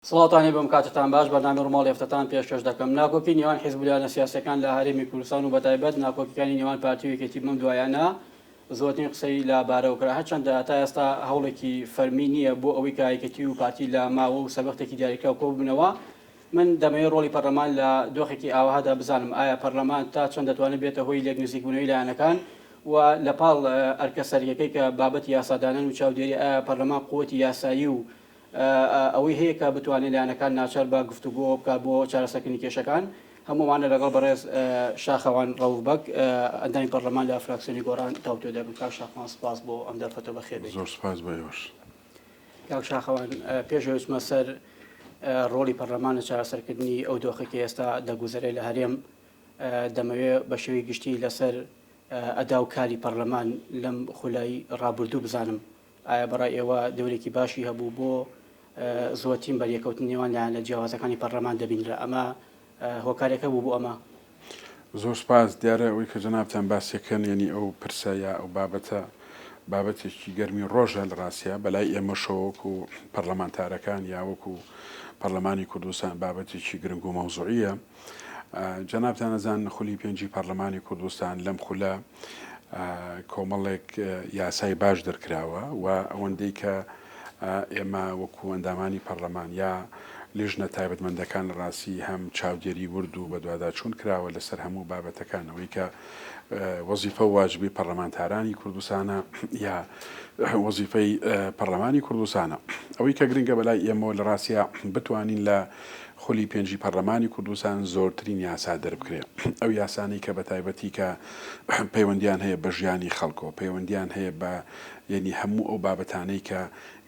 سڵاوتان هەبێ کاتتان باش بەرنامەی ڕووماڵی هەفتەتان پێشکەش دەکەم ناکۆکی نێوان حیزب و لایەنە سیاسیەکان لە هەرێمی کوردستان و بەتایبەت ناکۆکیەکانی نێوان پارتی و یەکێتی بەم دوایانە زۆرترین قسەی لە بارەوە کرا هەرچەندە تا ئێستا هەوڵێکی فەرمی نییە بۆ ئەوەی کە یەکێتی و پارتی لە ماوە و سەروەختێکی دیاریکراو کۆببنەوە من دەمەوێت ڕۆڵی پەرلەمان لە دۆخێکی ئاوەهادا بزانم ئایا پەرلەمان تا چەند دەتوانێت بێتە هۆی لێک نزیکبوونەوەی لایەنەکان و لە پاڵ ئەرکە سەرەکیەکەی کە بابەتی یاسادانان و چاودێری ئایا پەرلەمان قوتی یاسایی و ئەوەی هەیە کە بتوانێت لایەنەکان ناچار بە گفتوگۆ بکات بۆ چارەسەرکردنی کێشەکان. هەموو ئەمانە لەگەڵ بەڕێز شاخەوان ڕەوف بەگ، ئەندامی پەرلەمان لە فراکسیۆنی گۆڕان تاوتوێ دەکەم. کاک شاخەوان سپاس بۆ ئەم دەرفەتە، بەخێر بێیت. زۆر سپاس بۆ ئێوەش. کاک شاخەوان، پێش ئەوەی بچمە سەر ڕۆڵی پەرلەمان لە چارەسەرکردنی ئەو دۆخەی کە ئێستا دەگوزەرێ لە هەرێم، دەمەوێ بە شێوەی گشتی لەسەر ئەدا و کاری پەرلەمان لەم خولەی ڕابردوو بزانم. ئایا بەڕای ئێوە دەورێکی باشی هەبوو بۆ زۆرترین بەریەکەوتن نێوان لایەنە جیاوازەکانی پەرلەمان دەبینرا ئەمە هۆکارێک هەبوو بۆ ئەمە؟ زۆر سپاس، دیارە ئەوەی کە جەنابتان باسیەکەن یەنی ئەو پرسە یا ئەو بابەتە بابەتێکی گەرمی ڕۆژە لە ڕاستیا بەلای ئێمەشەوە وەکو پەرلەمانتارەکان یا وەکو پەرلەمانی کوردستان بابەتێکی گرنگ و مەوزوعیە. جەنابتان ئەزانن خولی پێنجی پەرلەمانی کوردستان لەم خولە کۆمەڵێک یاسای باش دەرکراوە و ئەوەندەی کە ئێمە وەکو ئەندامانی پەرلەمان یا لیژنە تایبەتمەندەکان لە ڕاستی هەم چاودێری ورد و بەدواداچوون کراوە لەسەر هەموو بابەتەکان ئەوەی کە وەزیفە و واجبی پەرلەمانتارانی کوردستانە یا وەزیفەی پەرلەمانی کوردستانە ئەوەی کە گرنگە بەلای ئێمەوە لە ڕاستیا بتوانین لە خولی پێنجی پەرلەمانی کوردستان زۆرترین یاسا دەربکرێ، ئەو یاسانەی کە بەتایبەتی کە پەیوەندیان هەیە بە ژیانی خەڵکەوە، پەیوەندیان هەیە بە یەنی هەموو ئەو بابەتانەی کە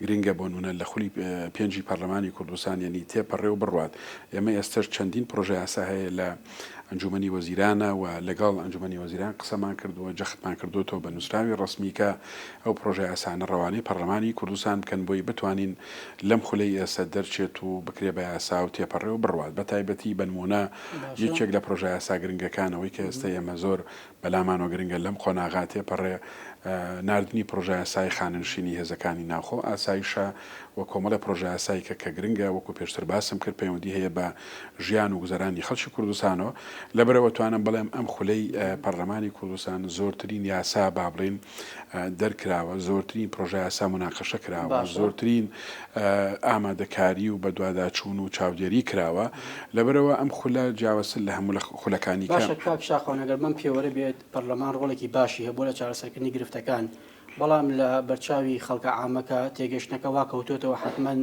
گرنگە بۆ نمونە لە خولی پێنجی پەرلەمانی کوردستان یەنی تێپەڕێ و بڕوات. ئێمە ئێستەش چەندین پرۆژە یاسا هەیە لە ئەنجومەنی وەزیرانە و لەگەڵ ئەنجومەنی وەزیران قسەمان کردووە، جەختمان کردووەتەوە بە نووسراوی ڕەسمی کە ئەو پرۆژە یاسانە ڕەوانەی پەرلەمانی کوردستان بکەن بۆی بتوانین لەم خولەی ئێستا دەرچێت و بکرێ بە یاسا و تێپەڕێ و بڕوات بە تایبەتی بە نموونە یەکێک لە پرۆژە یاسا گرنگەکان ئەوەی کە ئێستا ئێمە زۆر بەلامانەوە گرنگە لەم قۆناغا تێپەڕێ ناردنی پرۆژە یاسای خانەنشینی هێزەکانی ناوخۆ ئاسایشە و کۆمەڵێ پرۆژە یاسای کە کە گرنگە وەکو پێشتر باسم کرد پەیوەندی هەیە بە ژیان و گوزەرانی خەڵکی کوردستانەوە لەبەرئەوە توانم بڵێم ئەم خولەی پەرلەمانی کوردستان زۆرترین یاسا با بڵێین دەرکراوە، زۆرترین پرۆژەیاسا موناقەشە کراوە، زۆرترین ئامادەکاری و بەدواداچوون و چاودێری کراوە، لەبەرئەوە ئەم خولە جیاوازتر لە هەموو خولەکانی کە. باشە کاک شاخەوان ئەگەر بەم پێوەرە بێت پەرلەمان ڕۆڵێکی باشی هەبووە لە چارەسەرکردنی گرفتەکان، بەڵام لە بەرچاوی خەڵکە عامەکە تێگەشتنەکە وا کەوتۆتەوە حەتمەن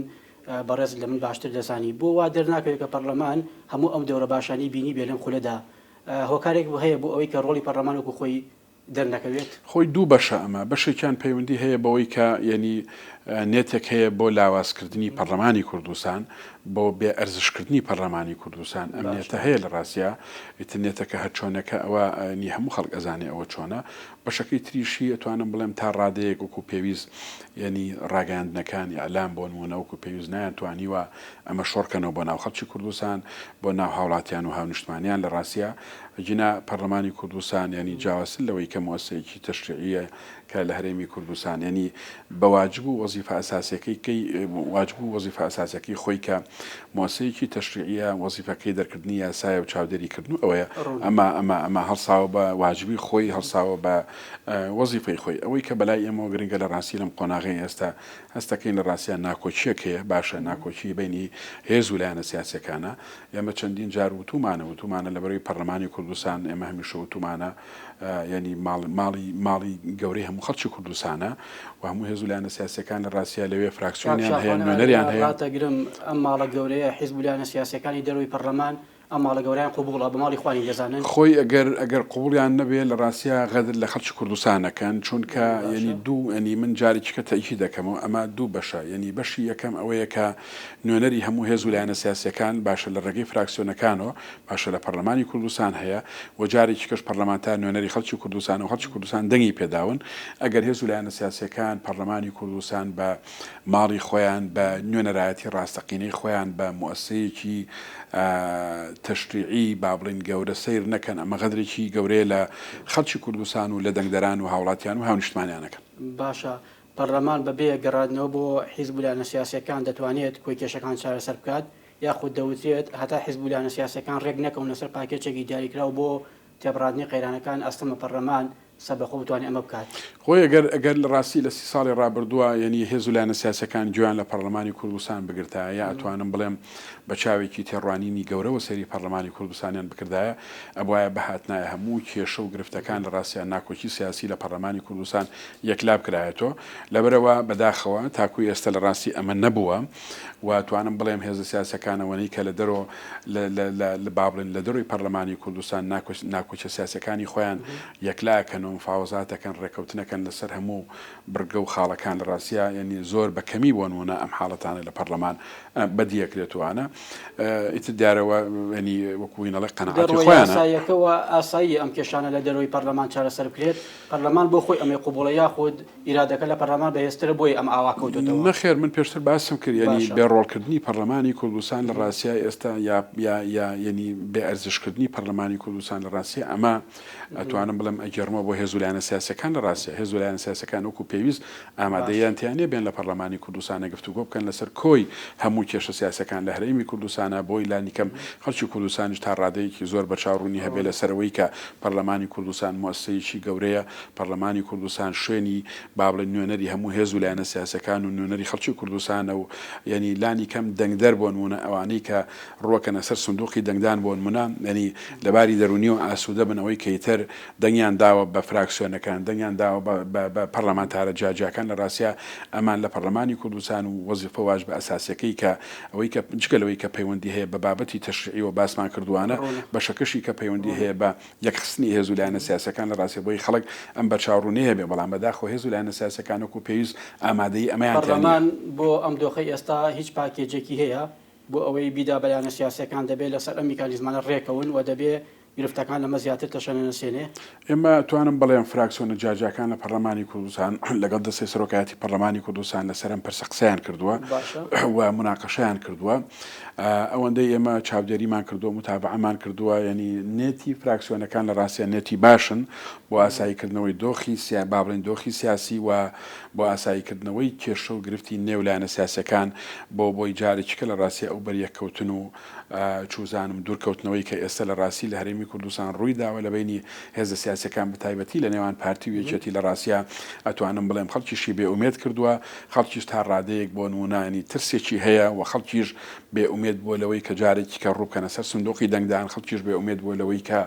بەڕێزت لە من باشتر دەزانی بۆ وا دەرناکەوێت کە پەرلەمان هەموو ئەم دەورە باشانەی بینیبێ لەم خولەدا هۆکارێک هەیە بۆ ئەوەی کە ڕۆڵی پەرلەمان وەکو خۆی دەرنەکەوێت؟ خۆی دوو بەشە ئەمە، بەشێکیان پەیوەندی هەیە بەوەی کە یەنی نێتێک هەیە بۆ لاوازکردنی پەرلەمانی کوردستان، بۆ بێ ئەرزشکردنی پەرلەمانی کوردستان، ئەم نێتە هەیە لە ڕاستیا، ئیتر نێتەکە هەر چۆنێکە ئەوە یەنی هەموو خەڵک ئەزانێ ئەوە چۆنە، بەشەکەی تریشی ئەتوانم بڵێم تا ڕادەیەک وەکو پێویست یەنی ڕاگەیاندنەکان، ئیعلام بۆ نموونە وەکو پێویست نەیانتوانیوە ئەمە شۆڕکەنەوە بۆ ناو خەڵکی کوردستان، بۆ ناو هاوڵاتیان و هاونیشتمانیان لە ڕاستیا ئەگینا پەرلەمانی کوردستان یانی جیاوازتر لەوەی کە موئەسسەیەکی تەشریعیە کە لە هەرێمی کوردستان یانی بە واجب و وەزیفە ئەساسیەکەی کەی واجب و وەزیفە ئەساسیەکەی خۆی کە موئەسسەیەکی تەشریعیە وەزیفەکەی دەرکردنی یاسایە و چاودێری کردن و ئەوەیە ئەمە ئەمە ئەمە هەڵساوە بە واجبی خۆی هەڵساوە بە وەزیفەی خۆی ئەوەی کە بەلای ئێمەوە گرنگە لە ڕاستی لەم قۆناغەی ئێستا هەستەکەین لە ڕاستیا ناکۆکیەک هەیە باشە ناکۆکی بەینی هێز و لایەنە سیاسیەکانە ئێمە چەندین جار وتومانە وتومانە لەبەرەی پەرلەمانی کوردستان ئێمە هەمیشە وتومانە یعنی ماڵ ماڵی ماڵی گەورەی هەموو خەڵکی کوردستانە و هەموو هێز و لایەنە سیاسیەکان لە ڕاستیا لەوێ فراکسیۆنیان هەیە نوێنەریان هەیە. ڕاتەگرم ئەم ماڵە گەورەیە حیزب و لایەنە سیاسیەکانی دەرەوەی پەرلەمان ئەم ماڵە گەورەیان قبوڵە بە ماڵی خوانی دەزانن. خۆی ئەگەر ئەگەر قبوڵیان نەبێ لە ڕاستیا غەدر لە خەڵکی کوردستان ئەکەن چونکە یەنی دوو یەنی من جارێکی کە تەئکید دەکەمەوە ئەمە دوو بەشە یەنی بەشی یەکەم ئەوەیە کە نوێنەری هەموو هێز و لایەنە سیاسیەکان باشە لە ڕێگەی فراکسیۆنەکانەوە باشە لە پەرلەمانی کوردستان هەیە و جارێکی کەش پەرلەمانتار نوێنەری خەڵکی کوردستانە و خەڵکی کوردستان دەنگی پێداون ئەگەر هێز و لایەنە سیاسیەکان پەرلەمانی کوردستان بە ماڵی خۆیان بە نوێنەرایەتی ڕاستەقینەی خۆیان بە موئەسسەیەکی تەشریعی با بڵێین گەورە سەیر نەکەن ئەمە غەدرێکی گەورەیە لە خەڵکی کوردستان و لە دەنگدەران و هاوڵاتیان و هاونیشتمانیان ئەکەن. باشە. پەرلەمان بەبێ گەڕاندنەوە بۆ حیزب و لایەنە سیاسییەکان دەتوانێت کۆی کێشەکان چارەسەر بکات، یاخود دەوترێت هەتا حیزب و لایەنە سیاسییەکان رێک نەکەون لەسەر پاکێچێکی دیاریکراو بۆ تێپەڕاندنی قەیرانەکان ئەستەمە پەرلەمان سەربەخۆ بتوانێت ئەمە بکات. خۆی ئەگەر ئەگەر لە ڕاستی لە سی ساڵی ڕابردووە یەنی هێز و لایەنە سیاسیەکان گوێیان لە پەڕلەمانی کوردستان بگرتایە یا ئەتوانم بڵێم بە چاوێکی تێڕوانینی گەورەوە سەیری پەڕلەمانی کوردستانیان بکردایە ئەبوایە بهاتنایە هەموو کێشە و گرفتەکان لە ڕاستیا ناکۆکی سیاسی لە پەڕلەمانی کوردستان یەکلا بکرایەتۆ لەبەرئەوە بەداخەوە تاکوو ئێستە لە ڕاستی ئەمە نەبووە و توانم بڵێم هێزە سیاسیەکان ئەوەنەی کە لە دەرۆ لە لە لە لە با بڵێن لە دەرۆی پەرلەمانی کوردستان ناکۆ ناکۆکیە سیاسیەکانی خۆیان یەکلا ئەکەن و مفاوەزات ئەکەن ڕێکەوتن ئەکەن لەسەر هەموو بڕگە و خاڵەکان لە ڕاستیا یەنی زۆر بە کەمی بۆ نموونە ئەم حاڵەتانە لە پەرلەمان بەدی ئەکرێت و ئانە ئیتر دیارەوە یەنی وەکوو وینەڵێ قەناعەتی دەرەوەی خۆیانە. یاساییەکەوە ئاساییە ئەم کێشانە لە دەرەوەی پەرلەمان چارەسەر بکرێت؟ پەرلەمان بۆ خۆی ئەمەی قبوڵە یاخود ئیرادەکە لە پەرلەمان بەهێزترە بۆیە ئەمە ئاوا کەوتۆتەوە؟ نەخێر من پێشتر باسم کرد یەنی باشە. بێ ڕۆڵکردنی پەرلەمانی کوردستان لە ڕاستیا ئێستا یا یا یا یەنی بێ ئەرزشکردنی پەرلەمانی کوردستان لە ڕاستیا ئەمە ئەتوانم بڵێم ئەگێڕمەوە بۆ هێز و لایەنە سیاسیەکان لە ڕاستیا هێز و لایەنە سیاسیەکان وەکو پێویست ئامادەییان تیا نیە بێن لە پەرلەمانی کوردستانە گفتوگۆ بکەن لەسەر کۆی هەموو کێشە سیاسیەکان لە هەرێمی کوردستانا بۆی لانیکەم خەڵکی کوردستانیش تا ڕادەیەکی زۆر بەرچاو ڕوونی هەبێ لەسەر ئەوەی کە پەرلەمانی کوردستان موئەسسەیەکی گەورەیە پەرلەمانی کوردستان شوێنی با بڵێین نوێنەری هەموو هێز و لایەنە سیاسیەکان و نوێنەری خەڵکی کوردستانە و یەنی لانی کەم دەنگدەر بۆنموونە ئەوانەی کە ڕووەکەنە سەر سندوقی دەنگدان بۆنموونە یەنی لەباری دەروونیەوە ئاسوودە بن ئەوەی کە ئیتر دەنگیان داوە بە فراکسیۆنەکان دەنگیان داوە بە بە بە پەرلەمانتارە جیاجیاکان لە ڕاستیا ئەمان لە پەرلەمانی کوردستان و وەزیفە واجبە ئەساسیەکەی کە ئەوەی کە جگە لەوەی کە پەیوەندی هەیە بە بابەتی تەشریعیەوە باسمان کردووانە ڕوونە. بەشەکەشی کە پەیوەندی هەیە بە یەکخستنی هێز و لایەنە سیاسیەکان لە ڕاستیا بۆی خەڵک ئەم بەرچاوڕوونیەی هەبێ بەڵام بەداخەوە هێز و لایەنە سیاسیەکان وەکو پێویست ئامادەیی ئەمەیان تیا نیە. پەرلەمان بۆ ئەم دۆخەی ئێستا هیچ پاکێجێکی هەیە بۆ ئەوەی بیدا بە لایەنە سیاسیەکان دەبێ لەسەر ئەم میکانیزمانە ڕێکەون و دەبێ گرفتەکان لەمە زیاتر تەشەنە نەسێنێ. ئێمە توانم بڵێم فراکسیۆنە جیاجیاکان لە پەرلەمانی کوردستان لەگەڵ دەستەی سەرۆکایەتی پەرلەمانی کوردستان لەسەر ئەم پرسە قسەیان کردووە و موناقەشەیان کردووە. ئەوەندەی ئێمە چاودێریمان کردووە، موتابەعەمان کردووە، یانی نێتی فراکسیۆنەکان لە ڕاستیا نێتی باشن بۆ ئاساییکردنەوەی دۆخی سیا با بڵێین دۆخی سیاسی و بۆ ئاساییکردنەوەی کێشە و گرفتی نێو لایەنە سیاسیەکان بۆ بۆی جارێکیکە لە ڕاستیا ئەو بەریەککەوتن و چوزانم دوورکەوتنەوەی کە ئێستا لە ڕاستی لە هەرێمی کوردستان ڕووی داوە لە بەینی هێزە سیاسیەکان بە تایبەتی لە نێوان پارتی و یەکێتی لە ڕاستیا ئەتوانم بڵێم خەڵکیشی بێ ئومێد کردووە خەڵکیش تا ڕادەیەک بۆ نموونە یانی ترسێکی هەیە و خەڵکیش بێ ئومێد بووە لەوەی کە جارێکی کە ڕوو بکەنە سەر سندوقی دەنگدان خەڵکیش بێ ئومێد بووە لەوەی کە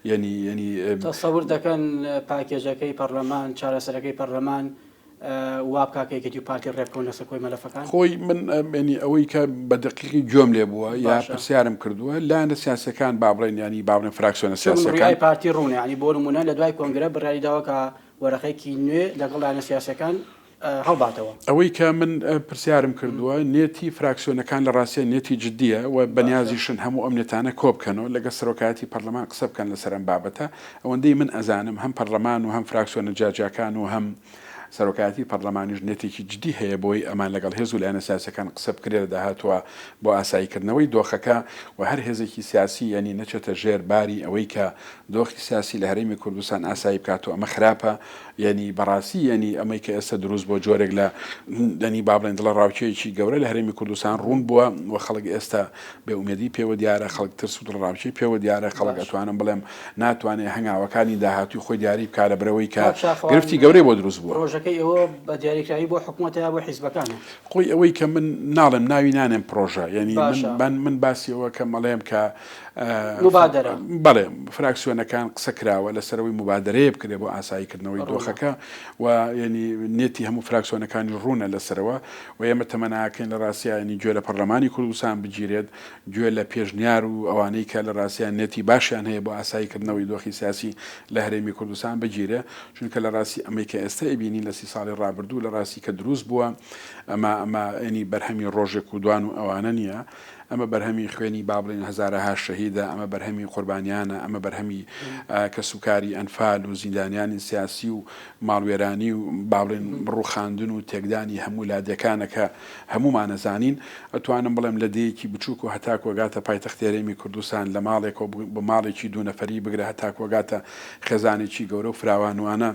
یانی یانی تەسەور دەکەن پاکێجەکەی پەڕلەمان چارەسەرەکەی پەڕلەمان وا بکا کە یەکێتی و پارتی ڕێبکەون لەسەر کۆی مەلەفەکان؟ خۆی من یانی ئەوەی کە بە دەقیقی گوێم لێ بووە یا پرسیارم کردووە لایەنە سیاسیەکان با بڵێن یانی با بڵێن فراکسیۆنە سیاسیەکان ڕای پارتی ڕوونە یانی بۆ نموونە لە دوای کۆنگرە بڕیاری داوە کە وەرەقەیەکی نوێ لەگەڵ لایەنە سیاسیەکان هەڵباتەوە. ئەوەی کە من پرسیارم کردووە نێتی فراکسیۆنەکان لە ڕاستیا نێتی جدیە و بەنیازیشن هەموو ئەم نێتانە کۆبکەنەوە لەگەڵ سەرۆکایەتی پەرلەمان قسە بکەن لەسەر ئەم بابەتە ئەوەندەی من ئەزانم هەم پەرلەمان و هەم فراکسیۆنە جیاجیاکان و هەم سەرۆکایەتی پەرلەمانیش نێتێکی جدی هەیە بۆی ئەمان لەگەڵ هێز و لایەنە سیاسیەکان قسە بکرێ لە داهاتووە بۆ ئاسایی کردنەوەی دۆخەکە و هەر هێزێکی سیاسی یانی نەچێتە ژێر باری ئەوەی کە دۆخی سیاسی لە هەرێمی کوردستان ئاسایی بکاتەوە ئەمە خراپە یانی بەڕاستی یانی ئەمەی کە ئێستا دروست بووە جۆرێک لە یانی با بڵێن دڵەڕاوکێیەکی گەورە لە هەرێمی کوردستان ڕوون بووە و خەڵک ئێستا بێ ئومێدی پێوە دیارە خەڵک ترس و دڵەڕاوکێی پێوە دیارە خەڵک ئەتوانم بڵێم ناتوانێ هەنگاوەکانی داهاتووی خۆی دیاری بکا لە برەوەی کە گرفتی گەورەی بۆ دروست بووە. پرۆژەکەی ئێوە بە دیاریکراوی بۆ حکومەتە یا بۆ حیزبەکانە؟ خۆی ئەوەی کە من ناڵێم ناوی نانێم پرۆژە یانی من من باسی ئەوە کەم ئەڵێم کە موبادەرە. بەڵێ فراکسیۆنەکان قسە کراوە لەسەر ئەوەی موبادەرەیە بکرێ بۆ ئاسایی کردنەوەی دۆخەکە و یانی نێتی هەموو فراکسیۆنەکانیش ڕوونە لەسەرەوە و ئێمە تەمەناکەین لە ڕاستیا یانی گوێ لە پەرلەمانی کوردستان بگیرێت گوێ لە پێشنیار و ئەوانەی کە لە ڕاستیا نێتی باشیان هەیە بۆ ئاسایی کردنەوەی دۆخی سیاسی لە هەرێمی کوردستان بگیرێ چونکە لە ڕاستی ئەمەی کە ئێستا ئەیبینین لە سی ساڵی ڕابردوو لە ڕاستی کە دروست بووە ئەمە ئەمە یانی بەرهەمی ڕۆژێک و دوان و ئەوانە نییە. ئەمە بەرهەمی خوێنی با بڵێین هەزارەها شەهیدە، ئەمە بەرهەمی قوربانیانە، ئەمە بەرهەمی کەسوکاری ئەنفال و زیندانیانی سیاسی و ماڵوێرانی و با بڵێین ڕووخاندن و تێکدانی هەموو لادێکانە کە هەموومان ئەزانین. ئەتوانم بڵێم لە دێیەکی بچووک و هەتاکو ئەگاتە پایتەختی هەرێمی کوردستان لە ماڵێکەوە بۆ ماڵێکی دوو نەفەری بگرە هەتاکو ئەگاتە خێزانێکی گەورە و فراوانوانە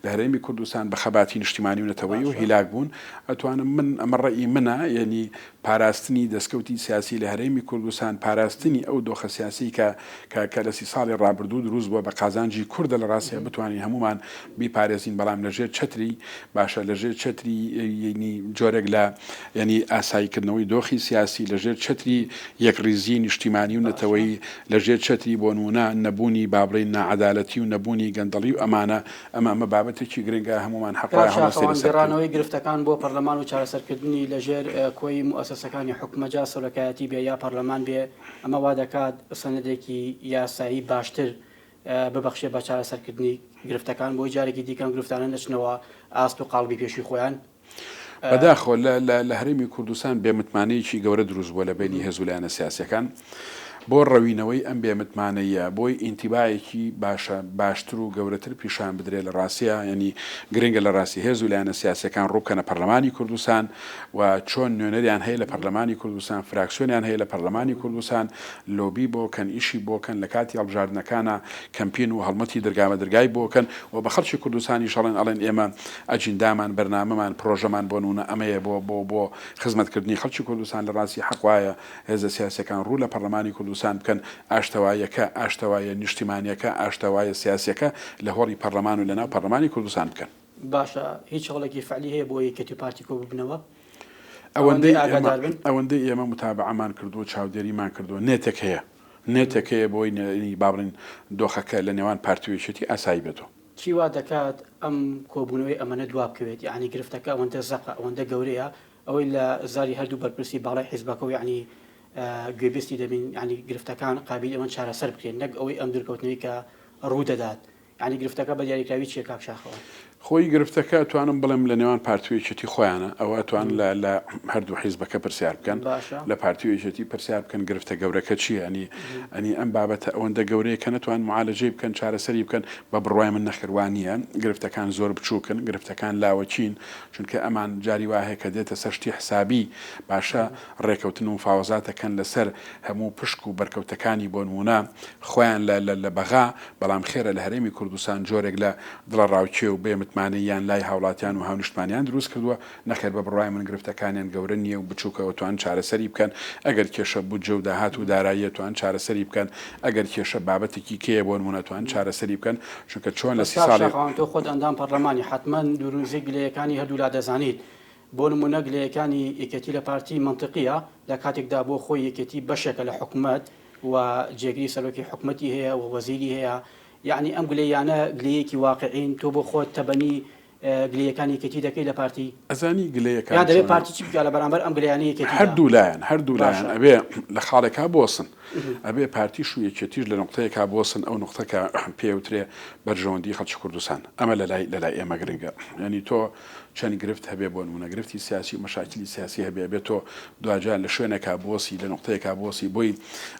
لە هەرێمی کوردستان بە خەباتی نیشتیمانی و نەتەوەیی و هیلاک بوون. ئەتوانم من ئەمە ڕەئی منە یەنی پاراستنی دەستکەوتی سیاسی لە هەرێمی کوردستان، پاراستنی ئەو دۆخە سیاسیەی کە کە کە لە سی ساڵی ڕابردوو دروست بووە بە قازانجی کوردە لە ڕاستیا بتوانین هەموومان بیپارێزین بەڵام لە ژێر چەتری باشە لە ژێر چەتری یەنی جۆرێک لە یەنی ئاسایی کردنەوەی دۆخی سیاسی لە ژێر چەتری یەکڕیزی نیشتیمانی و نەتەوەیی لە ژێر چەتری بۆ نموونە نەبوونی با بڵێین ناعەدالەتی و نەبوونی گەندەڵی و ئەمانە ئەمە ئەمە بابەتێکی گرنگە هەموومان حەق کاک وایە هەڵوێستی شاخەوان لەسەر بکەین. گەڕانەوەی گرفتەکان بۆ پەرلەمان و چارەسەرکردنی لە ژێر کۆی موئەسەسەکانی حکومە جا سەرۆکایەتی بێ یا پەرلەمان بێ ئەمە وا دەکات سەنەدێکی یاسایی باشتر ببەخشێ بە چارەسەرکردنی گرفتەکان بۆی جارێکی دیکە ئەم گرفتانە نەچنەوە ئاست و قاڵبی پێشووی خۆیان. بەداخەوە لە لە لە هەرێمی کوردستان بێ متمانەیەکی گەورە دروست بووە لە بەینی هێز و لایەنە سیاسیەکان بۆ ڕەوینەوەی ئەم بێ متمانەییە بۆی ئینتیباعێکی باشە باشتر و گەورەتر پیشان بدرێ لە ڕاستیا یانی گرنگە لە ڕاستی هێز و لایەنە سیاسیەکان ڕووبکەنە پەرلەمانی کوردستان و چۆن نوێنەریان هەیە لە پەرلەمانی کوردستان فراکسیۆنیان هەیە لە پەرلەمانی کوردستان لۆبی بۆ کەن ئیشی بۆ کەن لە کاتی هەڵبژاردنەکانا کەمپین و هەڵمەتی درگا بە درگای بۆ کەن و بە خەڵکی کوردستانیش ئەڵێن ئەڵێن ئێمە ئەجیندامان بەرنامەمان پرۆژەمان بۆ نمونە ئەمەیە بۆ بۆ بۆ خزمەت کردنی خەڵکی کوردستان لە ڕاستی حەق وایە هێزە سیاسیەکان ڕوو لە پەڕلەمانی کوردستان بکەن ئاشتەواییەکە ئاشتەواییە نیشتیمانیەکە ئاشتەوایە سیاسیەکە لە هۆڵی پەڕلەمان و لە ناو پەڕلەمانی کوردستان بکەن. باشە هیچ هەوڵێکی فعلی هەیە بۆ یەکێتی و پارتی کۆببنەوە؟ ئەوەندەی ئەوەندەی ئێمە ئاگادار بن؟ ئەوەندەی ئێمە متابەعەمان کردووە چاودێریمان کردووە نێتێک هەیە نێتێک هەیە بۆی با بڵێین دۆخەکە لە نێوان پارتی و یەکێتی ئاسایی بێتەوە. چی وا دەکات ئەم کۆبوونەوەی ئەمەنە دوا بکەوێت؟ یەعنی گرفتەکە ئەوەندە زەقە، ئەوەندە گەورەیە، ئەوەی لە زاری هەردوو بەرپرسی باڵای حیزبەکەوە یەعنی گوێبیستی دەبین، یەعنی گرفتەکان قابیلی ئەوەن چارەسەر بکرێن، نەک ئەوەی ئەم دوورکەوتنەوەی کە ڕوو دەدات. یانی گرفتەکە بە دیاریکراوی چیە کاک شاخەوان؟ خۆی گرفتەکە ئەتوانم بڵێم لە نێوان پارتی و یەکێتی خۆیانە ئەوە ئەتوان لە لە هەردوو حیزبەکە پرسیار بکەن باشە. لە پارتی و یەکێتی پرسیار بکەن گرفتە گەورەکە چییە ئەنی ئەنی ئەم بابەتە ئەوەندە گەورەیە کە نەتوان معالەجەی بکەن چارەسەری بکەن بە بڕوای من نەخێر وا نییە گرفتەکان زۆر بچووکن گرفتەکان لاوەکین چونکە ئەمان جاری وا هەیە کە دێتە سەر شتی حسابی باشە ڕێکەوتن و مفاوەزات ئەکەن لەسەر هەموو پشک و بەرکەوتەکانی بۆ نموونە خۆیان لە لە لە بەغا بەڵام خێرە لە هەرێمی کوردستان جۆرێک لە دڵەڕاوکێ و بێ متمانەییان لای هاوڵاتیان و هاونیشتمانیان دروست کردووە، نەخێر بە بڕوای من گرفتەکانیان گەورە نییە و بچووکە ئەتوان چارەسەری بکەن، ئەگەر کێشە بودجە و داهات و داراییە توان چارەسەری بکەن، ئەگەر کێشە بابەتێکی کێیە بۆ نموونە توان چارەسەری بکەن، چونکە چۆن لە بەس سی کاک ساڵی. شاخەوان تۆ خۆت ئەندام پەڕلەمانی حەتمەن دوور و نزیک گلەیەکانی هەردوولا دەزانیت بۆ نموونە گلەیەکانی یەکێتی لە پارتی مەنتقیە لە کاتێکدا بۆ خۆی یەکێتی بەشێکە لە حکومەت و جێگری سەرۆکی حکومەتی هەیە و وەزیری هەیە یەعنی ئەم گلەییانە گلەییەکی واقعین تۆ بۆ خۆت تەبەنی گلەییەکانی یەکێتی دەکەی لە پارتی ئەزانی گلەیەکان یان دەبێ چۆنە؟ پارتی چی بکا لە بەرامبەر ئەم گلەیانەی یەکێتیدا؟ هەردوو لایەن هەردوو لایەن باشە. ئەبێ لە خاڵێکا بوەسن ئەبێ پارتیش و یەکێتیش لە نوقتەیەکا بوەسن ئەو نوقتە کە پێی ئەوترێ بەرژەوەندی خەڵکی کوردستان ئەمە لەلای لەلای ئێمە گرنگە یانی تۆ چەند گرفت هەبێ بۆ نمونە گرفتی سیاسی و مەشاکیلی سیاسی هەبێ ئەبێ تۆ دواجار لە شوێنێکا بوەسی لە نوقتەیەکا بوەسی بۆی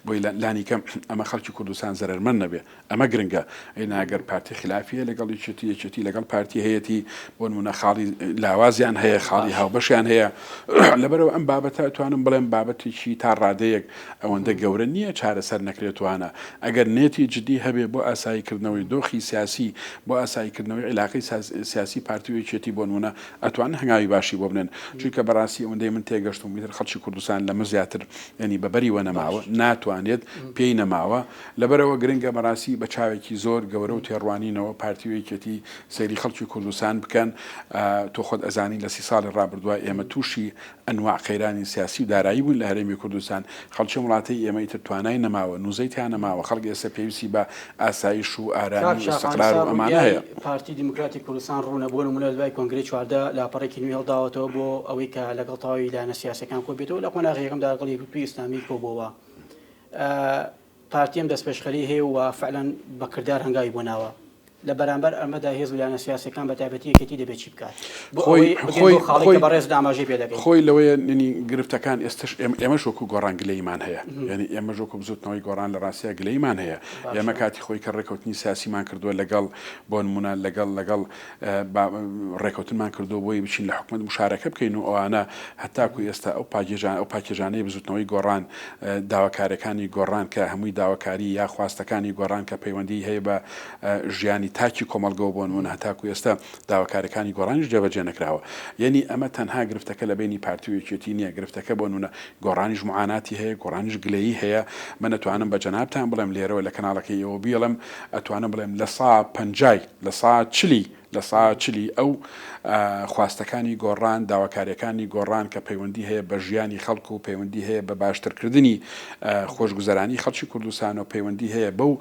بۆی لانی کەم ئەمە خەڵکی کوردستان زەرەرمەند نەبێ ئەمە گرنگە ئەینا گەر پارتی خلافی هەیە لەگەڵ یەکێتی یەکێتی لەگەڵ پارتی هەیەتی بۆ نمونە خاڵی لاوازیان هەیە خاڵی باش. هاوبەشیان هەیە لەبەرەوە ئەم بابەتە ئەتوانم بڵێم بابەتێکی تا ڕادەیەک ئەوەندە گەورە نییە چارەسەر نەکرێت وانە ئەگەر نێتی جدی هەبێ بۆ ئاسایی کردنەوەی دۆخی سیاسی بۆ ئاسایی کردنەوەی عیلاقەی سیاسی پارتی و یەکێتی بۆ نمونە ئەتوانن هەنگاوی باشی بۆ بنێن چونکە بەڕاستی ئەوەندەی من تێگەشتوم ئیتر خەڵکی کوردستان لەمە زیاتر یانی بە بەریوە نەماوە باش. ناتوانێت پێی نەماوە لەبەرئەوە گرنگە بەڕاستی بە چاوێکی زۆر گەورە و تێڕوانینەوە پارتی و یەکێتی سەیری خەڵکی کوردستان بکەن تۆ خۆت ئەزانی لە سی ساڵی ڕابردوە ئێمە توشی ئەنواع قەیرانی سیاسی و دارایی بووین لە هەرێمی کوردستان، خەڵکی ئەم وڵاتەی ئێمە ئیتر توانای نەماوە، نوزەی تیا نەماوە، خەڵک ئێستا پێویستی بە ئاسایش و کاک ئارامی و شاخان ئیستقرار سا و ئەمانە ڕوئیای هەیە. پارتی دیموکراتی کوردستان ڕوونە، بۆ نموونە لە دوای کۆنگرەی 14 لاپەڕێکی نوێی هەڵداوەتەوە بۆ ئەوەی کە لەگەڵ تەواوی لایەنە سیاسیەکان کۆبێتەوە، لە قۆناغی یەکەمدا لەگەڵ یەکگرتووی ئیسلامی کۆبۆوە. پارتی ئەم دەستپێشخەری هەیە و فعلەن بە کردار هەنگاوی بۆ ناوە. لە بەرامبەر ئەمەدا هێز و لایەنە سیاسیەکان بە تایبەتی یەکێتی دەبێت چی بکات بۆ خۆی ئەوەی بگەین خۆی بەو خاڵەی خۆی کە بەڕێزت ئاماژەی پێ دەکەی؟ خۆی لەوەیە یەنی گرفتەکان ئێستەش ئێمە ئێمەش وەکو گۆڕان گلەییمان هەیە یەنی ئێمەش وەکو بزوتنەوەی گۆڕان لە ڕاستیا گلەییمان هەیە ئێمە باشە. کاتی خۆی کە ڕێکەوتنی سیاسیمان کردووە لەگەڵ بۆ نمونە لەگەڵ لەگەڵ با ڕێکەوتنمان کردووە بۆی بچین لە حکومەت مشارەکە بکەین و ئەوانە هەتاکو ئێستا ئەو پاکێجان ئەو پاکێجانەی بزوتنەوەی گۆڕان داواکاریەکانی گۆڕان کە هەمووی داواکاری یا خواستەکانی گۆڕان کە پەیوەندی هەیە بە ژیانی تاکی کۆمەڵگەوە بۆ نمونە هەتاکو ئێستا داواکاریەکانی گۆڕانیش جێبەجێ نەکراوە یەنی ئەمە تەنها گرفتەکە لە بەینی پارتی و یەکێتی نیە گرفتەکە بۆ نمونە گۆڕانیش معاناتی هەیە گۆڕانیش گلەیی هەیە من ئەتوانم بە جەنابتان بڵێم لێرەوە لە کەناڵەکەی ئێوە بیڵێم ئەتوانم بڵێم لە سا پەنجای لە سا چلی لە سا چلی ئەو خواستەکانی گۆڕان، داواکاریەکانی گۆڕان کە پەیوەندی هەیە بە ژیانی خەڵک و پەیوەندی هەیە بە باشترکردنی خۆشگوزەرانی خەڵکی کوردستان و پەیوەندی هەیە بەو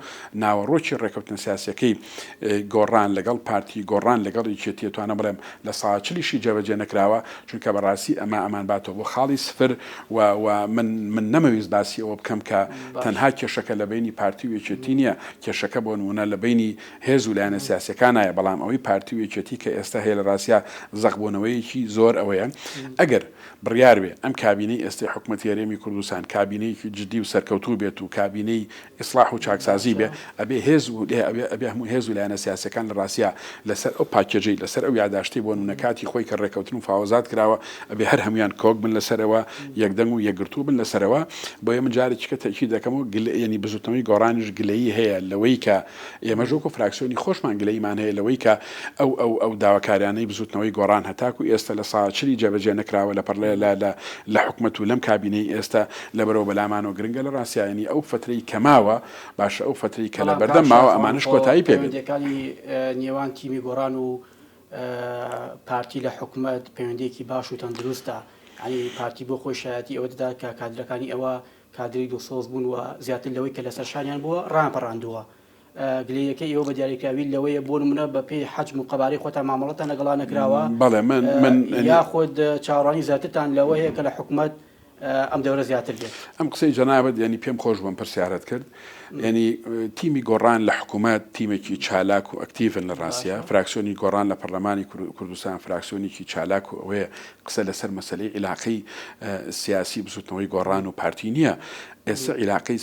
ناوەڕۆکی ڕێکەوتنە سیاسیەکەی گۆڕان لەگەڵ پارتی، گۆڕان لەگەڵ یەکێتی ئەتوانم بڵێم لە سا چلیشی جێبەجێ نەکراوە، چونکە بەڕاستی ئەمە ئەمانباتەوە بۆ خاڵی سفر و و من من نەمەویست باسی ئەوە بکەم کە تەنها کێشەکە لە بەینی پارتی و یەکێتی نیە، کێشەکە بۆ نمونە لە بەینی هێز و لایەنە سیاسیەکانایە، بەڵام ئەوەی پارتی و یەکێتی کە ئێستا هەیە لە ڕاستیا زەقبوونەوەیەکی زۆر ئەوەیە ئەگەر بڕیار بێ ئەم کابینەی ئێستەی حکومەتی هەرێمی کوردستان کابینەیەکی جدی و سەرکەوتوو بێت و کابینەی ئیسڵاح و چاکسازی بێ ئەبێ هێز و ئەبێ هەموو هێز و لایەنە سیاسیەکان لە ڕاستیا لەسەر ئەو پاکێجەی لەسەر ئەو یاداشتەی بۆ نمونە کاتی خۆی کە ڕێکەوتن و مفاوەزات کراوە ئەبێ هەر هەموویان کۆک بن لەسەرەوە یەکدەنگ و یەکگرتوو بن لەسەرەوە بۆیە من جارێکی کە تەئکید دەکەمەوە گلە یەنی بزوتنەوەی گۆڕانیش گلەیی هەیە لەوەی کە ئێمەش وەکو فراکسیۆنی خۆشمان گلەییمان هەیە لەوەی کە ئەو ئەو ئەو داواکاریانەی بزوتنەوەی گۆڕان هەتاکو ئێستە لە سا چلی جێبەجێ نەکراوە لە پەرلە لە لە لە حکومەت و لەم کابینەی ئێستە لەبەرەوە بەلامانەوە گرنگە لە ڕاستیا یەنی ئەو فەترەی کە ماوە باشە ئەو فەترەی کە لە بەڵام کاک بەردەم ماوە شاخەوان ئەمانەش خۆ کۆتایی پێ بێت. پەیوەندیەکانی نێوان تیمی گۆڕان و پارتی لە حکومەت پەیوەندیەکی باش و تەندروستە، یانی پارتی بۆ خۆی شایەتی ئەوە دەدات کە کادرەکانی ئەوە کادری دڵسۆز بوون و زیاتر لەوەی کە لەسەر شانیان بووە ڕایانپەڕاندووە. گلەییەکەی ئێوە بە دیاریکراوی لەوەیە بۆ نمونە بە پێی حەجم و قەبارەی خۆتان مامەڵەتان لەگەڵا نەکراوە بەڵێ من من یاخود چاوەڕوانی زیاترتان لەوە هەیە کە لە حکومەت ئەم دەورە زیاتر بێت؟ ئەم قسەی جەنابت یانی پێم خۆش بوو ئەم پرسیارەت کرد یانی تیمی گۆڕان لە حکوومەت تیمێکی چالاک و ئەکتیڤن لە ڕاستە فراکسیۆنی گۆڕان لە پەرلەمانی کوردستان فراکسیۆنێکی چالاک و ئەوەیە قسە لەسەر مەسەلەی عیلاقەی سیاسی بزوتنەوەی گۆڕان و پارتی نییە ئێستا عیلاقەی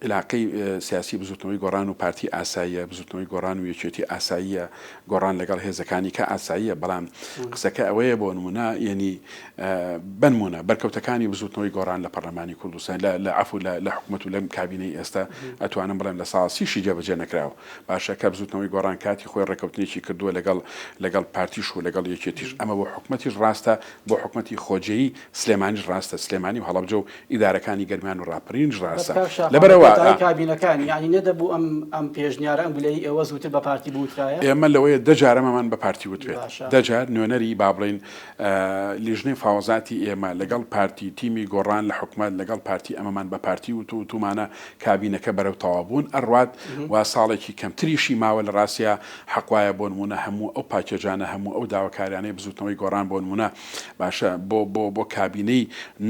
عیلاقەی سیاسی بزوتنەوەی گۆڕان و پارتی ئاساییە بزوتنەوەی گۆڕان و یەکێتی ئاساییە گۆڕان لەگەڵ هێزەکانی کە ئاساییە بەڵام قسەکە ئەوەیە بۆ نمونە یەنی بنمونە بەرکەوتەکانی بزوتنەوەی گۆڕان لە پەرلەمانی کوردستان لە لە عەفو لە لە حکومەت و لەم کابینەی ئێستا ئەتوانم بڵێم لە ساسیشی جێبەجێ نەکراوە باشە کە بزوتنەوەی گۆڕان کاتی خۆی ڕێکەوتنێکی کردووە لەگەڵ لەگەڵ پارتیش و لەگەڵ یەکێتیش ئەمە بۆ حکومەتیش ڕاستە بۆ حکومەتی خۆجێی سلێمانیش ڕاستە سلێمانی و هەڵەبجە و ئیدارەکانی گەرمیان و ڕاپەرینیش بەس ڕاستە کاک شاخوان لە لەبەرئەوە کۆتایی کابینەکان یانی نەدەبوو ئەم ئەم پێشنیارە ئەم گلەیی ئێوە زووتر بە پارتی بوترایە؟ ئێمە لەوەیە دە جار ئەمەمان بە پارتی وتبێت باشە. دە جار نوێنەری با بڵێین لیژنەی فاوەزاتی ئێمە لەگەڵ پارتی تیمی گۆڕان لە حکومەت لەگەڵ پارتی ئەمەمان بە پارتی وت و وتومانە کابینەکە بەرەو تەواوبوون ئەڕوات و ساڵێکی کەمتریشی ماوە لە ڕاستیا حەق وایە بۆنموونە هەموو ئەو پاکێجانە هەموو ئەو داواکاریانەی بزوتنەوەی گۆڕان بۆنموونە باشە بۆ بۆ بۆ کابینەی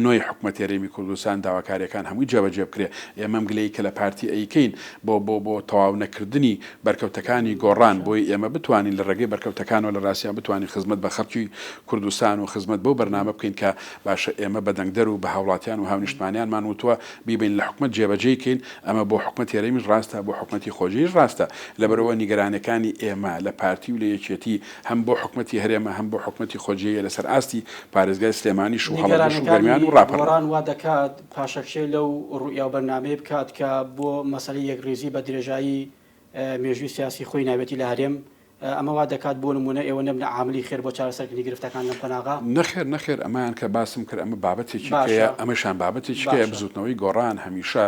نۆی حکومەتی هەرێمی کوردستان داواکاریەکان هەمووی جێبەجێ بکرێ ئێمە ئەم گلەیی کە لە پارتی ئەیکەین بۆ بۆ بۆ تەواو نەکردنی بەرکەوتەکانی گۆڕان بۆی ئێمە بتوانین لە ڕێگەی بەرکەوتەکانەوە لە ڕاستیا بتوانین خزمەت بە خەڵکی کوردستان و خزمەت بەو بەرنامە بکەین کە باشە ئێمە بە دەنگدەر و بە هاوڵاتیان و هاونیشتمانیانمان وتووە بیبەین لە حکومەت جێبەجێی کەین ئەمە بۆ حکومەتی هەرێمیش ڕاستە بۆ حکومەتی خۆجێیش ڕاستە لەبەرئەوە نیگەرانیەکانی ئێمە لە پارتی و لە یەکێتی هەم بۆ حکومەتی هەرێمە هەم بۆ حکومەتی خۆجێیە لەسەر ئاستی پارێزگای سلێمانیش و هەڵەبجەش و گەرمیان نیگەرانیەکانی و ڕاپەڕین. گۆڕان وا دەکات پاشەکشێ لەو ڕوئیا و بەرنامەیە بکات کە بۆ مەسەلەی یەکڕیزی بە درێژایی مێژووی سیاسی خۆی ناوێتی لە هەرێم، ئەمە وا دەکات بۆ نموونە ئێوە نەبنە عاملی خێر بۆ چارەسەرکردنی گرفتەکان لەم قۆناغە؟ نەخێر نەخێر ئەمەیان کە باسم کرد ئەمە بابەتێکی کەیە باشە ئەمەشان بابەتێکی کەیە باشە. بزوتنەوەی گۆڕان هەمیشە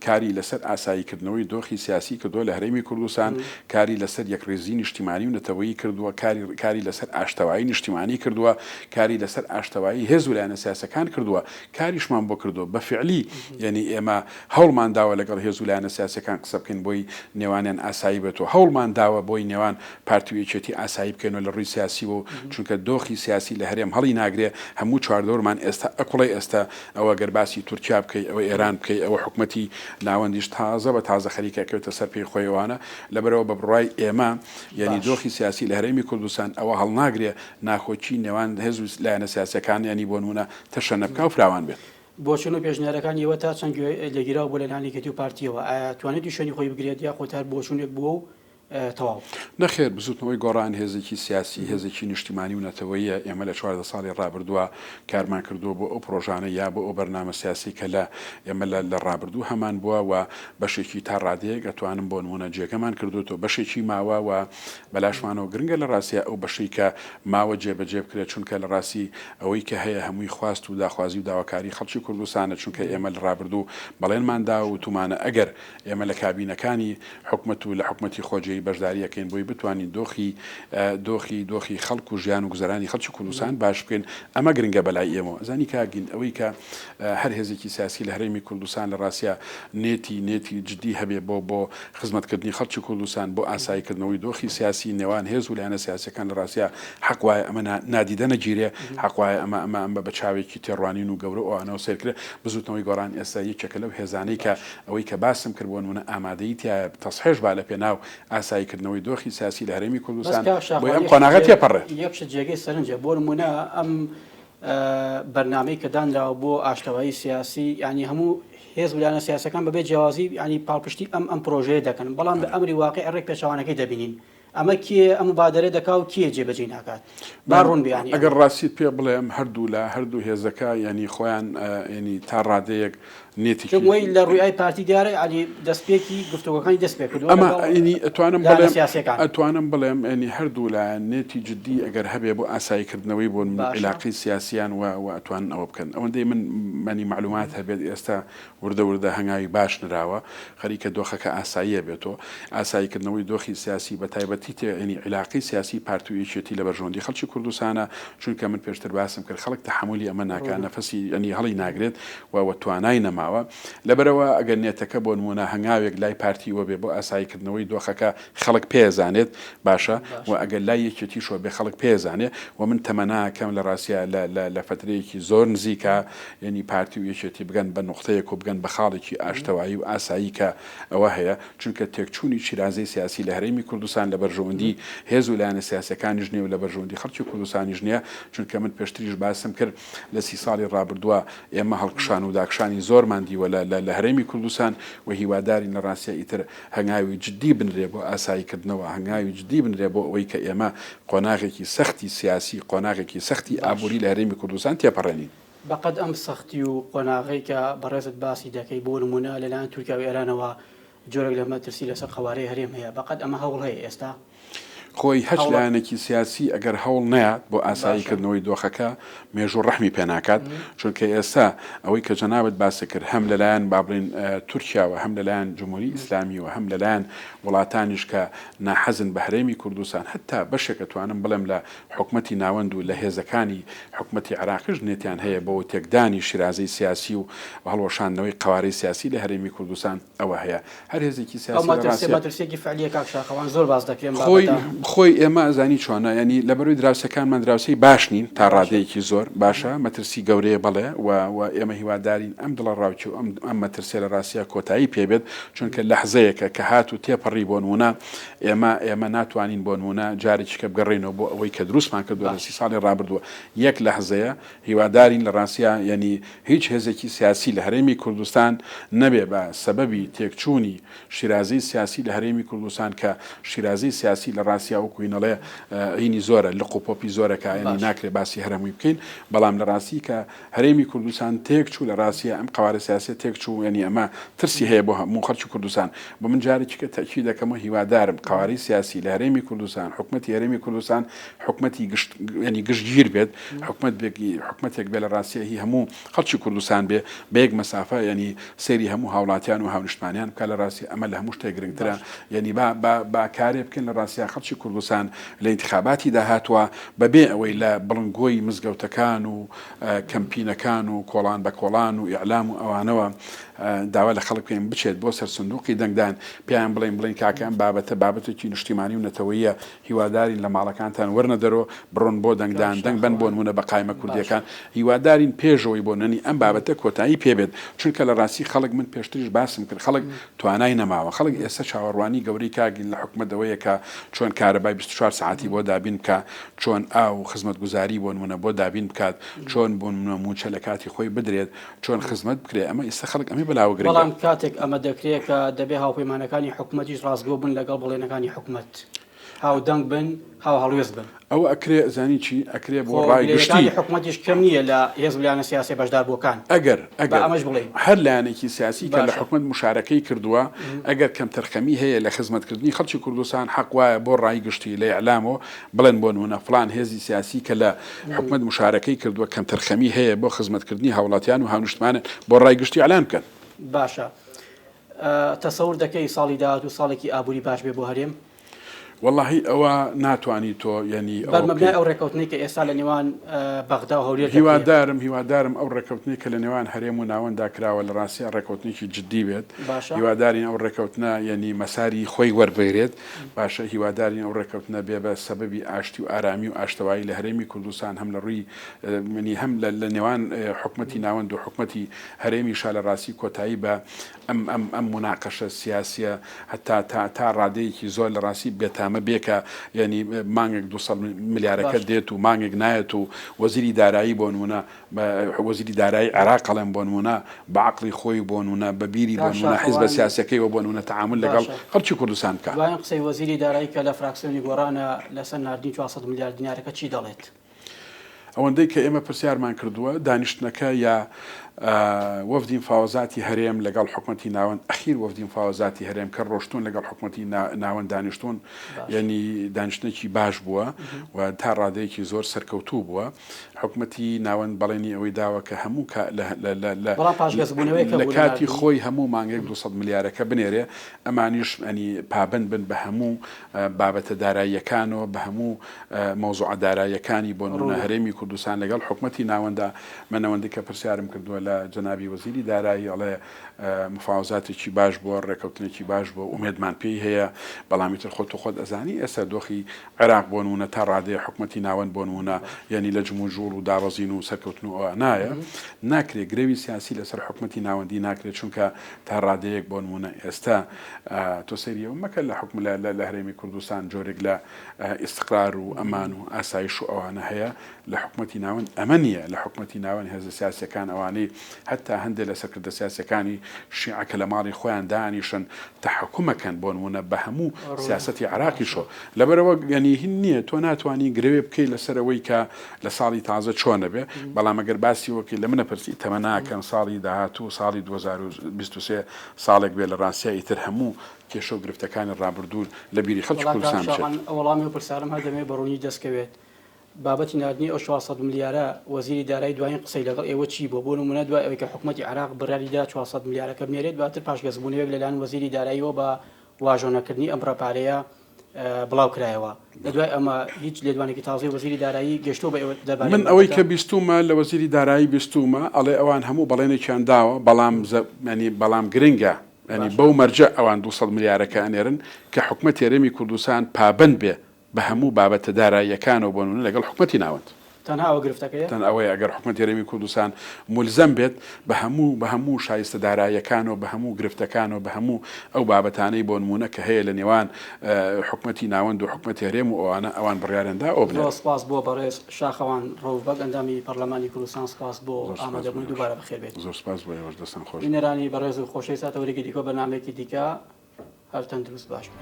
کاری لەسەر ئاسایی کردنەوەی دۆخی سیاسی کردووە لە هەرێمی کوردستان کاری لەسەر یەکڕیزی نیشتیمانی و نەتەوەیی کردووە کاری کاری لەسەر ئاشتەوایی نیشتیمانی کردووە کاری لەسەر ئاشتەوایی هێز و لایەنە سیاسەکان کردووە کاریشمان بۆ کردووە بە فعلی یەنی ئێمە هەوڵمان داوە لەگەڵ هێز و لایەنە سیاسیەکان قسە بکەین بۆی نێوانیان ئاسایی بێتەوە، هەوڵمان داوە بۆی نێوان پارتی. پارتی و یەکێتی ئاسایی بکەینەوە لە ڕووی سیاسیوە و چونکە دۆخی سیاسی لە هەرێم هەڵی ناگرێ هەموو چواردەورمان ئێستا ئەکوڵێ ئێستا ئەوە گەر باسی تورکیا بکەی ئەوە ئێران بکەی ئەوە حکومەتی ناوەندیش تازە بە تازە خەریکە ئەکەوێتە سەر پێی خۆی ئەوانە لەبەرئەوە بە بڕوای ئێمە یانی دۆخی سیاسی لە هەرێمی کوردستان ئەوە هەڵناگرێ ناکۆکی نێوان هێز و لایەنە سیاسیەکان یانی بۆ نموونە تەشەنە بکا و فراوان بێت. بۆچوون و پێشنیارەکانی ئێوە تا چەند گوێ لێگیراو بووە لەلایەن یەکێتی و پارتییەوە؟ ئایا توانیوتی شوێنی خۆی بگرێت یاخود هەر بۆچوونێک بووە و تەواو؟ نەخێر، بزووتنەوەی گۆڕان هێزێکی سیاسی، هێزێکی نیشتیمانی و نەتەوەییە، ئێمە لە 14 ساڵی ڕابردووە کارمان کردووە بۆ ئەو پڕۆژانە یا بۆ ئەو بەرنامە سیاسی کە لە ئێمە لە لە ڕابردوو هەمان بووە و بەشێکی تا ڕادەیەک ئەتوانم بۆ نموونە جێگەمان کردووەتەوە بەشێکی ماوە و بەلاشمانەوە گرنگە لە ڕاستیا ئەو بەشەی کە ماوە جێبەجێ بکرێت چونکە لە ڕاستی ئەوەی کە هەیە هەمووی خواست و داخوازی و داواکاری خەڵکی کوردستانە چونکە ئێمە لە ڕابردوو بەڵێنمان داوە وتومانە ئەگەر ئێمە لە کابینەکانی حکومەت و لە حکومەتی خۆجێی بەشداری ئەکەین بۆی بتوانین دۆخی دۆخی دۆخی خەڵک و ژیان و گوزەرانی خەڵکی کوردستان باش بکەین ئەمە گرنگە بەلای ئێمەوە ئەزانی کاک گین ئەوەی کە هەر هێزێکی سیاسی لە هەرێمی کوردستان لە ڕاستیا نێتی نێتی جدی هەبێ بۆ بۆ خزمەتکردنی خەڵکی کوردستان بۆ ئاساییکردنەوەی دۆخی سیاسی نێوان هێز و لایەنە سیاسیەکان لە ڕاستیا حەق وایە ئەمە نادیدە نەگیرێ حەق وایە ئەمە ئەمە ئەمە بە چاوێکی تێڕوانین و گەورە و ئەوانەوە سەیر کرێ بزوتنەوەی گۆڕان ئێستا یەکێکە لەو هێزانەی کە ئەوەی کە باسم کرد بۆ نمونە ئامادەیی تیایە تەسحێش با لە پێناو ئاساییکردنەوەی دۆخی سیاسی لە هەرێمی بەس کوردستان کاک بۆی شاخوان ئەم یەک شت قۆناغە جێ تێپەڕێ. یەک شت جێگەی سەرنجە بۆ نمونە ئەم بەرنامەی کە دانراوە بۆ ئاشتەوایی سیاسی یانی هەموو هێز و لایەنە سیاسەکان بەبێ جیاوازی یانی پاڵپشتی ئەم ئەم پرۆژەیە دەکەن بەڵام بە ئەمری واقع ڕێک پێچەوانەکەی دەبینین ئەمە کێ ئەم مبادەرە دەکا و کێ جێبەجێی ناکات با من ڕوون بێ یانی ئەگەر ئەمە. ڕاستیت پێ بڵێم هەردوولا هەردوو هێزەکە یانی خۆیان یانی تا ڕادەیەک نێتێکی. چونکە وەی لە ڕویای پارتی دیارە یانی دەستپێکی گفتوگۆکانی دەست پێ کردووە ئەمە لەگەڵ یانی ئەتوانم لایەنە بڵێم سیاسیەکان. ئەتوانم بڵێم یانی هەردوو لایەن نێتی جدی ئەگەر هەبێ بۆ ئاسایی کردنەوەی بۆ نموونە باشە. عیلاقەی سیاسیان و و ئەتوانن ئەوە بکەن ئەوەندەی من مانی مەعلومات هەبێت ئێستا وردە وردە هەنگاوی باش نراوە، خەریکە دۆخەکە ئاسایی ئەبێتۆ. ئاساییکردنەوەی دۆخی سیاسی بە تایبەتی تێ ینی عیلاقەی سیاسی پارتی و یەکێتی لە بەرژەوەندی خەڵکی کوردستانە، چونکە من پێشتر باسم کرد خەڵک تەحەمولی ئەمە ناکا، نەفەسی ینی هەڵی ناگرێت و و توانای نەماوە. لەبەرئەوە ئەگەر نێتەکە بۆ نموونە هەنگاوێک لای پارتی وەبێ بۆ ئاساییکردنەوەی دۆخەکە خەڵک پێزانێت باشە و ئەگەر لای یەکێتیشەوە بێ خەڵک پێزانێ و من تەمەنا کەم لە ڕاستیا لە لە لە فەترەیەکی زۆر نزیکا یەنی پارتی و یەکێتی بگەن بە نوقتەیەک و بگەن بە خاڵێکی ئاشتەوایی و ئاسایی کە ئەوە هەیە چونکە تێکچوونی شیرازەی سیاسی لە هەرێمی کوردستان لە بەرژەوەندی هێز و لایەنە سیاسیەکانیش نیە و لە بەرژەوەندی خەڵکی کوردستانیش نیە چونکە من پێشتریش باسم کرد لە سی ساڵی ڕابردووە ئێمە هەڵکشان و داکشانی زۆرمان دیوە لە لە لە هەرێمی کوردستان و هیوادارین لە ڕاستیا ئیتر هەنگاوی جدی بنرێ بۆ ئاسایی کردنەوە، هەنگاوی جدی بنرێ بۆ ئەوەی کە ئێمە قۆناغێکی سەختی سیاسی، قۆناغێکی سەختی ئابووری لە هەرێمی کوردستان تێپەڕێنین. بەقەد ئەم سەختی و قۆناغەی کە بەڕێزت باسی دەکەی، بۆ نموونە لەلایەن تورکیا و ئێرانەوە جۆرێک لە مەترسی لەسەر قەوارەی هەرێم هەیە، بەقەد ئەمە هەوڵ هەیە ئێستا؟ خۆی هەچ لایەنێکی سیاسی ئەگەر هەوڵ نەیات بۆ ئاسایی کردنەوەی دۆخەکە مێژوو ڕەحمی پێ ناکات چونکە ئێستا ئەوەی کە جەنابت باست کرد هەم لەلایەن با بڵێین تورکیاوە هەم لەلایەن جمهوری ئیسلامیوە هەم لەلایەن وڵاتانیش کە ناحەزن بە هەرێمی کوردستان هەتا بەشێک ئەتوانم بڵێم لە حکومەتی ناوەند و لە هێزەکانی حکومەتی عێراقیش نێتیان هەیە بۆ تێکدانی شیرازەی سیاسی و هەڵوەشاندنەوەی قەوارەی سیاسی لە هەرێمی کوردستان. ئەوە هەیە هەر هێزێکی ئەو سیاسی لە مەترسیە ڕاستیا مەترسیەکی فعلیە کاک شاخەوان زۆر باس دەکرێ ئەم خۆی بابەتە. خۆی ئێمە ئەزانی چۆنە یانی لەبەرەوەی دراوسێکانمان دراوسێی باش نین تا باشە. ڕادەیەکی زۆر باشە مەترسی گەورەیە بەڵێ و و ئێمە هیوادارین ئەم دڵەڕاوکێ و ئەم ئەم مەترسیە لە ڕاستیا کۆتایی پێ بێت چونکە لەحزەیەکە کە هات و تێپەڕی بۆ نموونە ئێمە ئێمە ناتوانین بۆ نموونە جارێکی کە بگەڕێینەوە بۆ ئەوەی کە دروستمان کردووە لە باش. سی ساڵی ڕابردووە یەک لەحزەیە هیوادارین لە ڕاستیا یانی هیچ هێزێکی سیاسی لە هەرێمی کوردستان نەبێ بە سەبەبی تێکچوونی شیرازەی سیاسی لە هەرێمی کوردستان کە شیرازەی سیاسی لە ڕاستیا وەکو هینەڵێ هینی زۆرە لق و پۆپی زۆرە کە یانی باش. ناکرێ باسی هەر هەمووی بکەین بەڵام لە ڕاستی کە هەرێمی کوردستان تێک چوو لە ڕاستیا ئەم قەوارە سیاسیە تێک چوو یانی ئەمە ترسی هەیە بۆ هەموو خەڵکی کوردستان بۆ من جارێکی کە تەئکید دەکەمەوە هیوادارم قەوارەی سیاسی لە هەرێمی کوردستان حکومەتی هەرێمی کوردستان حکومەتی گشت یانی گشتگیر بێت حکومەت بێ حکومەتێک بێ لە ڕاستیە هی هەموو خەڵکی کوردستان بێ بە یەک مەسافە یانی سەیری هەموو هاوڵاتیان و هاونیشتمانیان بکا لە ڕاستی ئەمە لە هەموو شتێک گرنگترە یانی با با با کارێ بکەین لە ڕاستیا خەڵکی کوردستان لە ئینتخاباتی داهاتوە بەبێ ئەوەی لە بڵنگۆی مزگەوتەکان و کەمپینەکان و کۆڵان بە کۆڵان و ئیعلام و ئەوانەوە. داوا لە خەڵک بکەین بچێت بۆ سەر سندوقی دەنگدان، پێیان بڵێین بڵێین کاکە ئەم بابەتە بابەتێکی نیشتیمانی و نەتەوەییە، هیوادارین لە ماڵەکانتان وەرنە دەرۆ، بڕۆن بۆ دەنگدان، دەنگ بەن بۆ نموونە بە قایمە کوردییەکان، هیوادارین پێشەوەی بۆ نەنی ئەم بابەتە کۆتایی پێ بێت، چونکە لە ڕاستی خەڵک من پێشتریش باسم کرد خەڵک توانای نەماوە، خەڵک ئێستا چاوەڕوانی گەورەی کاک لە حکومەت ئەوەیە کە چۆن کارەبای 24 سەعاتی بۆ دابین بکا، چۆن ئاو و خزمەتگوزاری بۆ نموونە بۆ دابین بکات، چۆن بۆ نموونە مووچە لە کاتی خۆی بدرێت، چۆن خزمەت بکرێ ئەمە ئیستا خەڵک ئەمەی بەلاوە گرنگە. بەڵام کاتێک ئەمە دەکرێ کە دەبێ هاوپەیمانەکانی حکومەتیش ڕاستگۆ بن لەگەڵ بەڵێنەکانی حکومەت، هاودەنگ بن، هاوهەڵوێست بن. ئەوە ئەکرێ ئەزانی چی ئەکرێ بۆ خۆ ڕای گشتی. گلەیەکانی حکومەتیش کەم نییە لە هێز و لایەنە سیاسیە بەشداربووەکان. ئەگەر با ئەگەر ئەمەش بڵێین. هەر لایەنێکی سیاسی کە لە باشە. حکومەت موشارەکەی کردووە ئەگەر کەمتەرخەمی هەیە لە خزمەتکردنی خەڵکی کوردستان حەق وایە بۆ ڕای گشتی لە ئیعلامەوە بڵێن بۆ نموونە فڵان هێزی سیاسی کە لە حکومەت مشارەکەی کردووە کەمتەرخەمی هەیە بۆ خزمەتکردنی هاوڵاتیان و هاونیشتمانان بۆ ڕای گشتی ئیعلان بکەن. باشە تەسەور دەکەی ساڵی داهاتوو ساڵێکی ئابووری باش بێ بۆ هەرێم؟ وەڵاهی ئەوە ناتوانی تۆ یەنی ئەوە بەرمەبنای بکەی. ئەو ڕێکەوتنەی کە ئێستا لە نێوان بەغدا و هەولێر دەکرێ. هیوادارم هیوادارم ئەو ڕێکەوتنەی کە لە نێوان هەرێم و ناوەندا کراوە لە ڕاستیا ڕێکەوتنێکی جدی بێت. باشە. هیوادارین ئەو ڕێکەوتنە یەنی مەساری خۆی وەربگرێت. باشە هیوادارین ئەو ڕێکەوتنە بێ بە سەبەبی ئاشتی و ئارامی و ئاشتەوایی لە هەرێمی کوردستان هەم لە ڕووی منی هەم لە نێوان حکومەتی ناوەند و حکومەتی هەرێمیشا لە ڕاستی کۆتایی بە ئەم ئەم ئەم موناقەشە سیاسیە هەتا تا تا ڕادەیەکی زۆر لە ڕاستی بێتامە بێ کە یعنی مانگێک 200 ملیارەکە دێت و مانگێک نایەت و وەزیری دارایی بۆ نمونە وەزیری دارایی عێراق ئەڵێم بۆ نموونە بە عەقڵی خۆی بۆ نموونە بە بیری بۆ نموونە حیزبە سیاسیەکەیەوە بۆ نموونە تەعامول لەگەڵ خەڵکی کوردستان بکا. دوایین قسەی وەزیری دارایی کە لە فراکسیۆنی گۆڕانە لەسەر ناردنی 400 ملیار دینارەکە چی دەڵێت؟ ئەوەندەی کە ئێمە پرسیارمان کردووە دانیشتنەکە یا وەفدی مفاوەزاتی هەرێم لەگەڵ حکومەتی ناوەند ئەخیر وەفدی مفاوەزاتی هەرێم کە ڕۆشتوون لەگەڵ حکومەتی ناوەند دانیشتوون یعنی دانیشتنێکی باش بووە و تا ڕادەیەکی زۆر سەرکەوتوو بووە حکومەتی ناوەند بەڵێنی ئەوەی داوە کە هەموو کا لە لە لە لە بەڵام پاشگەزبوونەوەیەک لە هەبوو لە کاتی ناردنی. خۆی هەموو مانگێک 200 ملیارەکە بنێرێ، ئەمانیش یانی پابەند بن بە هەموو بابەتە داراییەکانەوە، بە هەموو مەوزوعە داراییەکانی بۆ نموونە ڕوونە. هەرێمی کوردستان لەگەڵ حکومەتی ناوەندا، من ئەوەندەی کە پرسیارم کردووە لە جەنابی وەزیری دارایی ئەڵێ مفاوەزاتێکی باش بووە، ڕێکەوتنێکی باش بووە، ئومێدمان پێی هەیە، بەڵام ئیتر خۆت و خۆت ئەزانی ئێستا دۆخی عێراق بۆ نموونە تا ڕادەیە حکومەتی ناوەند بۆ نموونە یانی لە جموجوڵ و دابەزین و سەرکەوتن و ئەوانایە ناکرێ گرەوی سیاسی لەسەر حکومەتی ناوەندی ناکرێت چونکە تا ڕادەیەک بۆ نموونە ئێستا تۆ سەیری ئەوە مەکە لە حکوم لە هەرێمی کوردستان جۆرێک لە ئیستقرار و ئەمان و ئاسایش و ئەوانە هەیە لە حکومەتی ناوەند ئەمە نییە، لە حکومەتی ناوەند هێزە سیاسیەکان ئەوانەی هەتا هەندێ لە سەرکردە سیاسیەکانی شیعە کە لە ماڵی خۆیان دانیشن تەحەکومەکەن بۆ نمونە بە هەموو سیاسەتی عێراقیشەوە لەبەرئەوە یەنی هین نییە تۆ ناتوانی گرەوێ بکەی لەسەر ئەوەی کە لە ساڵی تازە چۆنە بێ بەڵام ئەگەر باسی وەکی لە منە پرسی تەمەناکەم ساڵی داهاتوو ساڵی 2023 ساڵێک بێ لە ڕاستیا ئیتر هەموو کێشە و گرفتەکانی ڕابردوو لە بیری خەڵکی وەڵا کاک کوردستان بچێت. شاخان وەڵامی ئەو پرسیارەم هەر دەمەوێ بە ڕوونی دەست کەوێت. بابەتی ناردنی ئەو 400 ملیارە، وەزیری دارایی دوایین قسەی لەگەڵ ئێوە چی بووە؟ بۆ نموونە دوای ئەوەی کە حکومەتی عێراق بڕیاری دا 400 ملیارەکە بنێرێت، دواتر پاشگەزبوونەوەیەک لەلایەن وەزیری داراییەوە بە واژۆنەکردنی ئەم بڕە پارەیە بڵاو کرایەوە. لە دوای ئەمە هیچ لێدوانێکی تازەی وەزیری دارایی گەیشتووە بە ئێوە دەربارەی من ئەم ئەوەی بابەتە؟ کە بیستوومە لە وەزیری دارایی بیستوومە ئەڵێ ئەوان هەموو بەڵێنێکیان داوە بەڵام زە یانی بەڵام گرنگە یانی باشە. بەو مەرجە ئەوان 200 ملیارەکە ئەنێرن کە حکومەتی هەرێمی کوردستان پابەند بێ بە هەموو بابەتە داراییەکانەوە بۆ نموونە لەگەڵ حکومەتی ناوەند. تەنها ئەوە گرفتەکەیە؟ تەنها ئەوەیە ئەگەر حکومەتی هەرێمی کوردستان مولزەم بێت بە هەموو بە هەموو شایستە داراییەکانەوە بە هەموو گرفتەکانەوە بە هەموو ئەو بابەتانەی بۆ نموونە کە هەیە لە نێوان حکومەتی ناوەند و حکومەتی هەرێم و ئەوانە ئەوان بڕیاریان دا ئەوە زۆر بنێرن. سپاس بۆ بەڕێز شاخەوان ڕەوف بەگ ئەندامی پەڕلەمانی کوردستان سپاس بۆ زۆر سپاس بۆ ئامادەبوونت ئێوەش. دووبارە بەخێر بێیت. زۆر سپاس بۆ ئێوەش دەستان خۆش بێت. بینەرانی بەڕێز و خۆشەویست تا تەوەرێکی دیکە و بەرنامەیەکی دیکە هەر تەندروست باش بن.